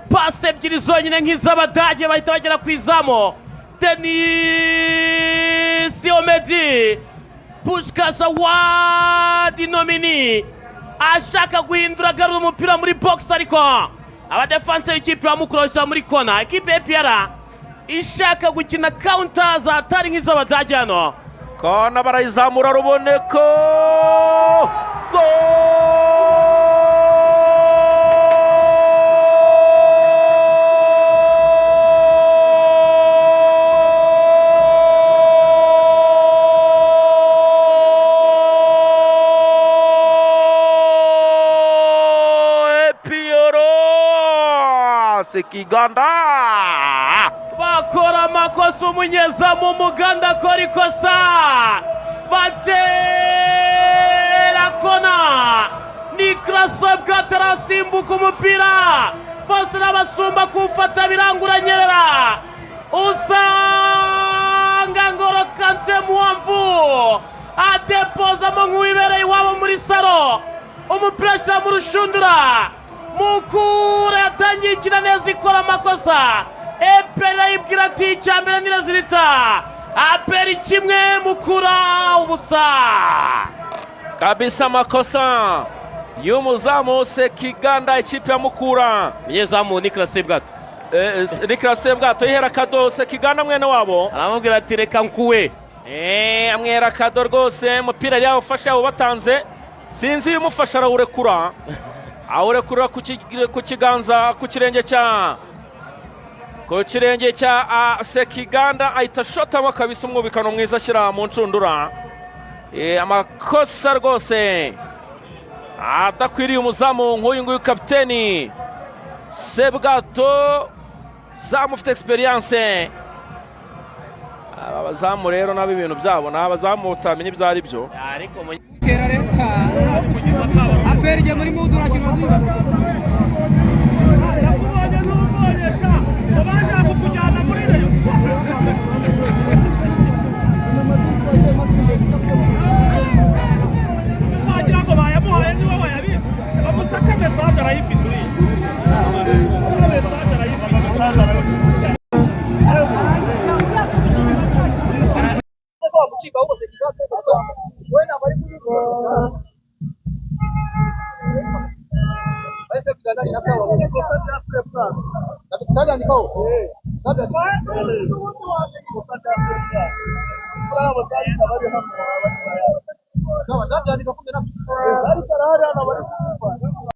Pasi ebyiri zonyine nk'iz'Abadage, bahita bagera ku izamu. Denis Omedi, Puskás Award nominee, ashaka guhindura, agarura umupira muri box, ariko abadefanse b'ikipe ya Mukura bashyira muri kona. Ikipe ya APR ishaka gukina counter zatari nk'iz'Abadage hano. Kona barayizamura, Ruboneko, goal! APR, Sekiganda. Bakora amakosa, umunyezamu Umuganda akora ikosa, batera kona. Nicolas Sebwato arasimbuka umupira, bose n'abasumba kuwufata birangura, nyerera, usanga Ngolo Kante Muwamvu adepozamo nk'uwibereye iwabo muri salo, umupira ashyira mu rushundura. Mukura yatangiye ikina neza, ikora amakosa. APR irayibwira ati icya mbere ni résultat. APR 1, Mukura 0. Kabisa, amakosa y'umuzamu Sekiganda, ikipe ya Mukura. Umunyezamu Nicolas Sebwato. Nicolas Sebwato yihera kado Sekiganda mwene wabo. Aramubwira ati reka nkuwe. Amwera kado rwose, umupira yari yawufashe, yawubatanze, sinzi ibimufasha, arawurekura, awurekura ku kiganza, ku kirenge cya Sekiganda, ahita ashotamo kabisa umwubikano mwiza, ashyira mu nshundura. Amakosa rwose adakwiriye umuzamu nk'uyu nguyu, kapiteni Sebwato, zamu ufite experience. Aba bazamu rero nabo ibintu byabo ni abazamu utamenya ibyo ari byo. Ariko Tera reka APR igiye muri mood, nta kintu bazibaza. Yakubonye n'ubonye sha, bashaka kukujyana muri Rayon. Wagira ngo bayamuhaye, niwe wayabitse. Bamusake message, arayifite uriya. Message arayifite.